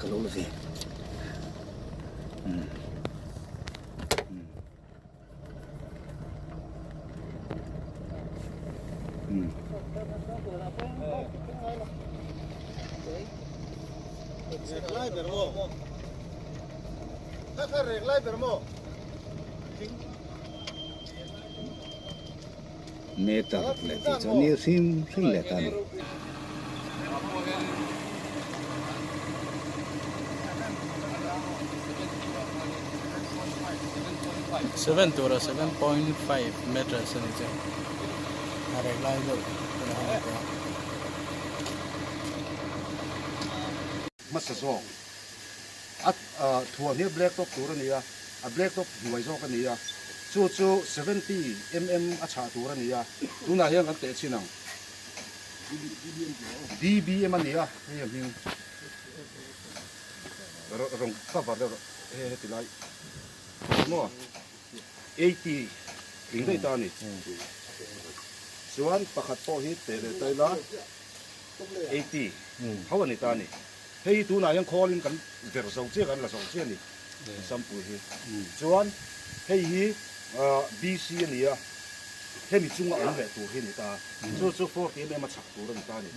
Ka lo la ve. Umm. Umm. Meter leh tih chuan ni hrim hrim leh ta a ni. Seven tura 7.5 meters a ni chu a rek lai deuh a ni ta. Hmasa zawk a thuam hi black top tur a ni a, a black top hnuai zawk a ni a, chu chu 70 mm a chhah tur a ni a, tunah hian kan teh chhin ang. DBM a ni a, hei a hming rawng cover deuh rawh hei heti lai maw 80 tling daih ta a ni. Chuan pakhat pawh hi teh leh ta ila 80 ho a ni ta a ni. Hei hi tunah hian khawlin kan ver zo chiah kan la zo chiah a ni sample hi. Chuan hei hi BC a ni a, hemi chunga awm leh tur hi a ni ta a, chu chu 40 mm a chhak tur a ni ta a ni.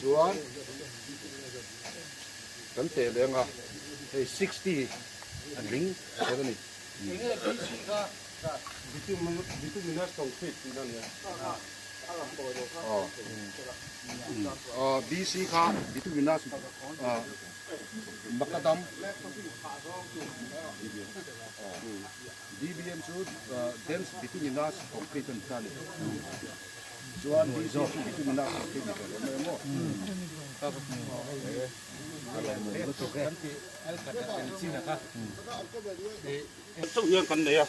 Chuan kan teh leh anga hei 60 a tling tur a ni. Bituminous concrete tihna a ni a. BC kha bituminous macadam DBM chu dense bituminous concrete a ni ta a ni. Chuan BC chu bituminous concrete ni ve lo mai a maw. Chauh hian kan nei a,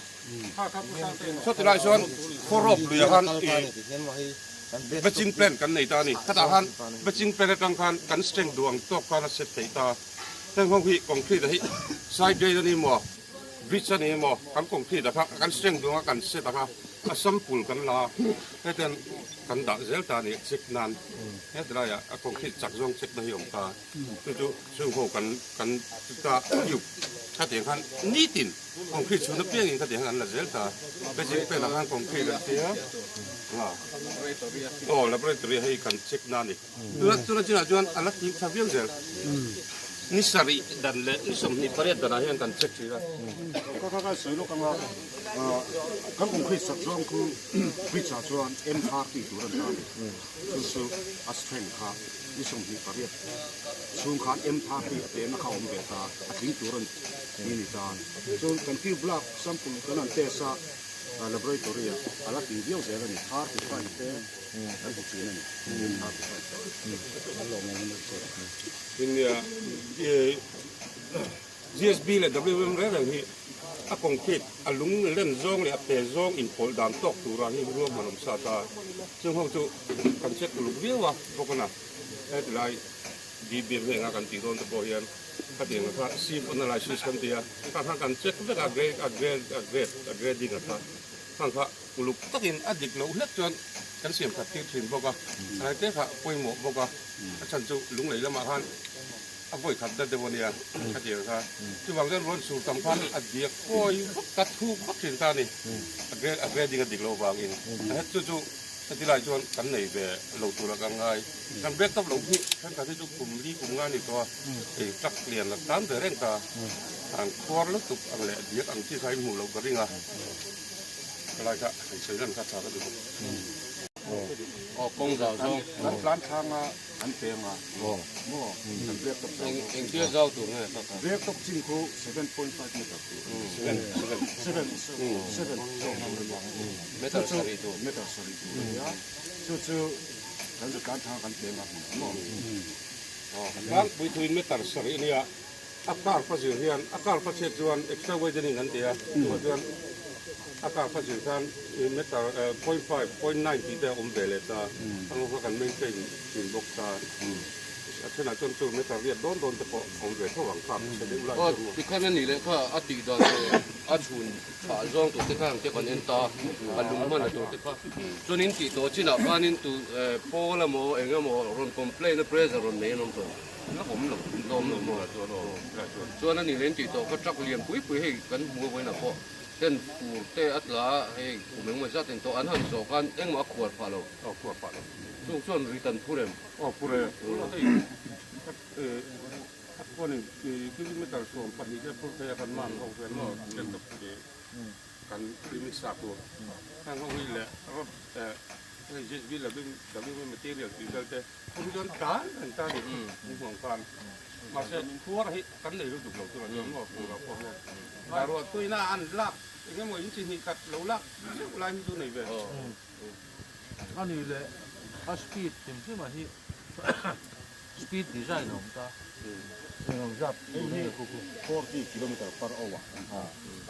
sawti lai chuan khawrawp luiah khan ih batching plant kan nei ta a ni. Khatah khan batching plant atang khan kan strength duh ang tawk khan a set theih ta. Heng ho hi concrete a hi side drain a ni maw, bridge a ni maw, kan concrete a kha kan strength duh anga kan set ang a, a sample kan la a, hetiang kan dah zel ta a ni check nan. Heti laiah a concrete chak zawng check na hi a awm ta. Chu chu chhungho kan kan ta tube khatiang khan nitin concrete chhun apiangin khatiang khan an la zel ta basic pen ah khan concrete an tia aw laboratory hei kan check na ani tuna tuna chinah chuan a la tling tha viau zel ni sarih dan leh ni 28 danah hian kan check thin a. Ka ka ka sawi lawk anga kan concrete sak zawng khu bridge ah chuan M 30 tur an ta a ni chu chu a strength kha Ni 28 chhung khan M 30 a pehna kha a awm ve ta, a tling tur a ni ni ta. Chuan kan tube lak sample kan han test a, laboratory ah a la tling viau zel a ni, 35 te kan hmu thin a ni, M 35 te. India GSB leh WM reng reng hi a concrete a lung len zawng leh a pe zawng inpawlh dan tawk tura hi ruahman awm sa ta. Chung ho chu kan check uluk viau a bawk a na. Heti lai DBM hi enga kan tih dawn te pawh hian khatiang kha sieve analysis kan ti a, kha kha kan check vek a grade a grade a grade a grading a kha khang kha uluk takin a dik loh hlek chuan kan siam khat tir thin bawk a, a te kha pawimawh bawk a, a chhan chu lunglei lamah khan A vawi khat dat deuh a nia, ka ti ang kha. Chuvang chuan rawn sur tam khan a diak kawi vak a, thuk vak thin ta a ni. A grade a grading a dik loh vangin. A het chu chu heti lai chuan kan nei ve lo tur a ka ngai. Kan break tawp loh hi thenkhat hi chu kum li kum nga a ni tawh a, ei truck lian la tan ve reng ta. An khuar lutuk ang leh diak ang chi kha i hmuh loh ka ring a. Helai kha hei sawi lan kha tha ka ti bawk. Aw kawng zau zawng. Kan tlan thlang a. An peng a maw kan black top zau Eng tia zau tur nge kha kha? Black top chin khu 7.5 meter tur Seven seven seven seven zawk tur a ni Meter sarih tur meter sarih tur a ni a chu chu kan zirtlan thang kan peng a hmun maw Tlangpui thuin meter sarih a nia a car fa zir hian a car fa chhiat chuan extra widening an ti a chuvah chuan a car fa zir khan meter 0.5 0.9 tih te a awm ve leh ta a ngaw kha kan maintain thin bawk ta a thenah chuan chu meter riat dawn dawn te pawh a awm ve tho ang kha chhe deuh lai chuan maw. Tikhan a nih leh kha a tih dan leh a chhun thah zawng tur te kha ang te kan en ta a lung hman a tur te kha chuan in tih tawh chinah khanin tu pawl emaw eng emaw rawn complain a pressure rawn nei an awm tawh. La awm lo. La awm lo maw? Chuan a ni leh tih tawh kha truck lian pui pui hei kan hmu a vawiinah pawh ten fur te a tla a, hei kum engemaw zat in tawh an han zawh khan engmah a khuar phah lo. Aw khuar phah lo. Chung chuan rit an phur em? Aw phur e. Hei a khuanin kilometer 12 te phur phei a kan man ho hian maw kan limit sa tur. Heng ho hi leh road hei JCB W material tih vel te Khum chuan tlan reng ta ni ni huang khan mahse khuar hi kan nei lutuk lo tur a ni maw fur ah pawh hian boruak tuina an lak eng emaw in chi hnih khat lo lak zeuh lai hi chu nei ve. A ni leh a speed hrim hrim ah hi speed design a awm ta eng ang zat Hei hi 40 kilometer per hour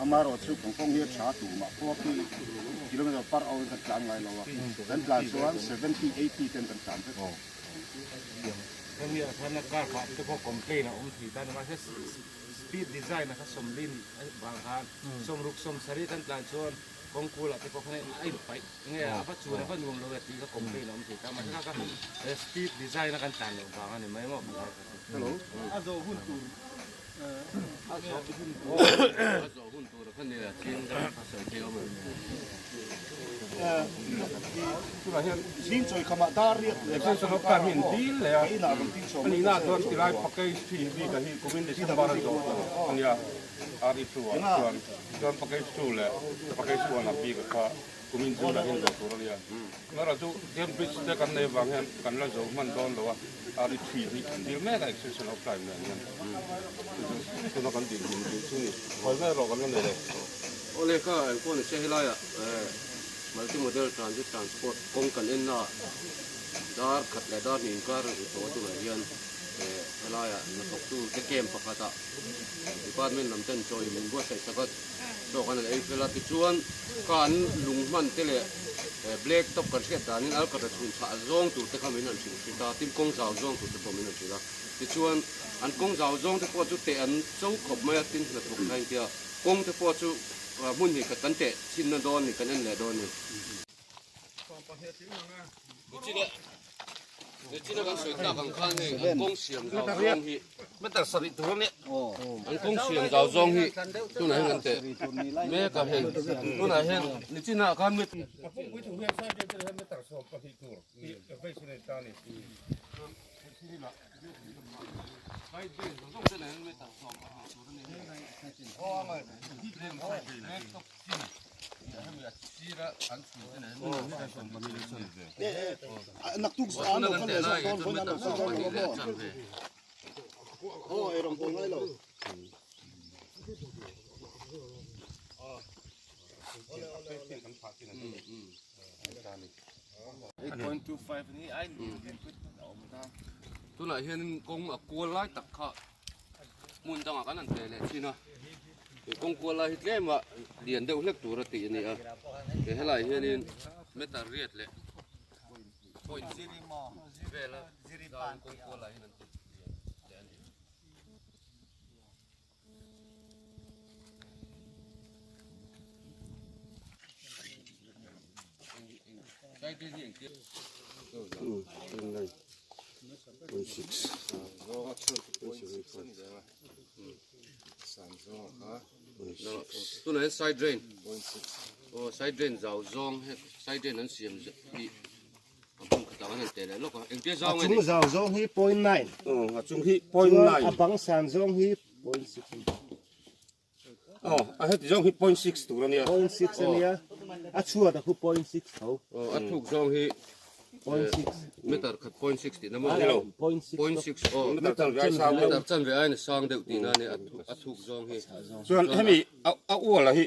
amaherawh chu kawngkawng hi a tha tumah 40 kilometer per hour in kan tlan ngai lo a kan tlan chuan 70 80 ten kan tlan vek. Hemi ah khan a car kha te pawh complain a awm thei ta ni mahse speed design a kha sawmli nih vang khan sawmruk sawmsarih kan tlan chuan kawngkul ah te pawh khan a in paih nge a va chun a va nuam lo e tih kha complain a awm thei ta mahse kha kha speed design a kan tlan loh vang a ni mai maw. Hello. A zawh hun tur a zawh hun tur kha nia ching a sawi thei awm em? Zing chawi khamah dar riat leh Extension of time hi an dil leh a, a nihna chuan tilai package three bik a hi kumin December a zawh tur a nia, RE2 ah chuan chuan package two leh package one ah bik a kha kumin June ah hian zawh tur a nia. Amaherawhchu chu Dam Bridge te kan nei avang hian kan la zo hman dawn lo a, RE3 hi an dil mek a extension of time nen hian chu chu tuna kan dil hmun tih chu ni. Khawi vel erawh kan la nei lo. Awle kha engpawh ni se helaiah Multi Modal Transit Transport kawng kan en na dar khat leh dar hnih inkar a ri tawh a tunah hian helaiah hnathawktu te camp pakhatah department lam ten chaw in buatsaih sak a. Chaw kan han ei fel a, tichuan kha an lung hman te leh black top kan hriat danin alkatra chhun chhah zawng tur te kha min han hrilh hrilh a, tin kawng zau zawng tur te pawh min han hrilh a, tichuan an kawng zau zawng te pawh chu teh an cho khawp mai a, tin hnathawk kha engtia kawng te pawh chu hmun hnih khat kan teh chhinna dawn ni kan en leh dawn ni. Nichina kan sawi tak ang khan hei an kawng siam zau zawng hi an kawng siam zau zawng hi tunah hian kan teh mek a hei tunah hian nichina khan mi Naktuk zan lo khan leh zawk dawn vawiin an lo kal dawn lo maw? Aw ei rawng bawl ngai lo. Tunah hianin kawng a kual lai tak kha hmun dangah kan han pe leh thin a he kawng kual lai hi tlem a lian deuh hlek tur a tih a ni a he helai hianin meter riat leh point vela zau kawng kual lai hian an ti lian leh a ni. Tunah hian side drain aw side drain zau zawng he side drain an siam hi a hmun khatah khan an teh leh lawk a engtia zau nge ni? A chung zau zawng hi point nine a chung hi point nine chuan a bang san zawng hi point six Aw, a heti zawng hi point six tur a nia. Point six a nia. A chhuat a khu point six tho. Aw, a thuk zawng hi point six. Meter khat point six tihna maw? Ni lo. Point six. Point six aw. Meter chanve ai sang deuh. Meter chanve aiin a sang deuh tihna a nia, a thuk zawng hi. Chuan hemi a ual a hi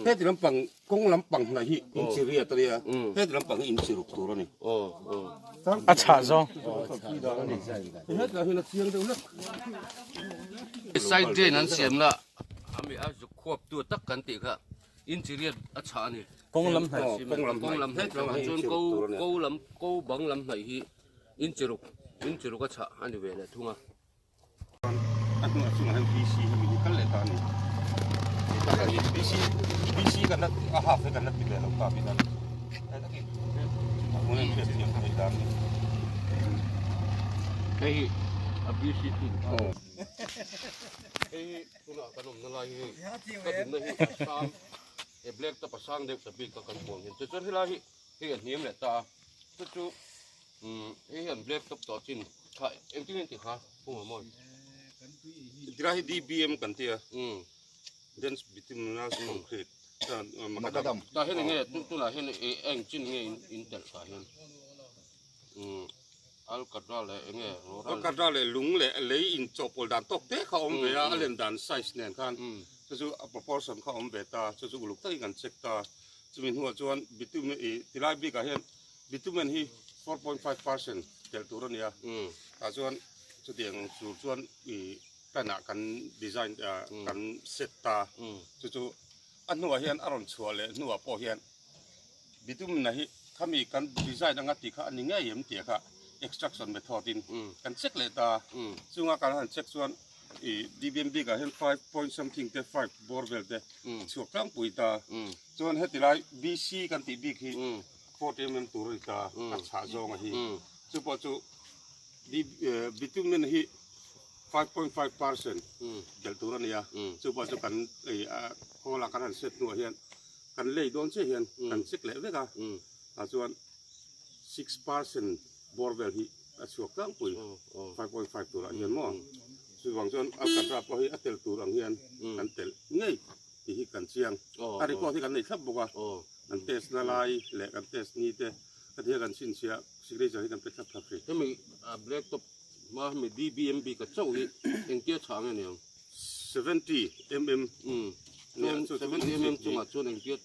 heti lampang kawng lampang hnai hi inchi riat a nia, heti lampang hi inchi ruk tur a ni. Aw, aw. A chhah zawng. Heti lah hian a chiang deuh hlek. Side drain an siam la ami a zuk khuap tu tak kan tih kha inchi riat a chhah a ni. Kawng lam hnaih. Kawng lam kawng lam hnaih chuan ko ko lam ko bang lam hnaih hi inchi ruk inchi ruk a chhah a ni ve leh thung a. A hnuah chungah hian PC hi min kal leh ta a ni. PC PC kan la a half hi kan la ti ve lo ta bik a ni. Hei takin a hmun an hriat thiam theih dan a ni. Hei hi. A BC chu aw. Hei hi tunah kan awmna lai hi ka dinna hi a sang e black top a sang deuh ta bik a kan puang hian tichuan helai hi hei a hniam leh ta a chu chu umm hei hian black top tawh chin kha engtin nge an tih kha pu Mamawi. Tilai hi DBM kan ti a. Umm. Dense bituminous concrete macadam. Tah hian enge tunah hian eng chin nge in telh tah hian umm alkatra leh enge rawra. Alkatra leh lung leh lei in chawhpawlh dan tawk te kha awm ve a, a len dan size nen khan chu chu a proportion kha awm ve ta, chu chu uluk takin kan check ta. Chumi hnuah chuan bitumen ih tilai bikah hian bitumen hi 4.5% telh tur a ni a, tah chuan chutiang tur chuan ih. Plan ah kan design kan set ta chu chu a hnuah hian a rawn chhuah leh hnuah pawh hian bitumen hi khami kan design anga tih kha a ni ngei em tih kha extraction method in kan check leh ta chunga kan han check chuan ih DBM bik ah hian 5 point something te 5 bawr vel te a chhuak tlangpui ta chuan heti lai BC kan tih bik hi 40 mm tur a ni ta a chhah zawnga hi chu pawh chu Bitumen hi 5.5% belh tur a ni a, chu pawh chu kan khawl a kan han set hnuah hian kan lei dawn chiah hian kan check leh vek a, tah chuan 6% bawr vel hi a chhuak tlangpui 5.5 turah hian maw. Chuvang chuan alcatra pawh hi a tel tur ang hian kan telh ngei tih hi kan chiang. A record hi kan nei thlap bawk a, kan test na lai leh kan test ni te. Ka thil kan chhinchhiah signature hi kan pe thlap thlap hrih. Hemi black top hma hemi DBMB ka chauh hi engtia chhah nge niang? 70 mm. Chuan 70 mm chungah chuan engtia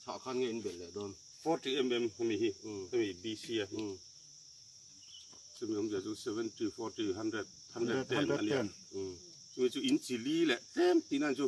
chhah khan nge in belh leh dawn? 40 mm hemi hi hemi BC a hi. Chumi awmzia chu 70, 40, 100, 110 a nia. Chumi chu inchi li leh tlem tihna chu.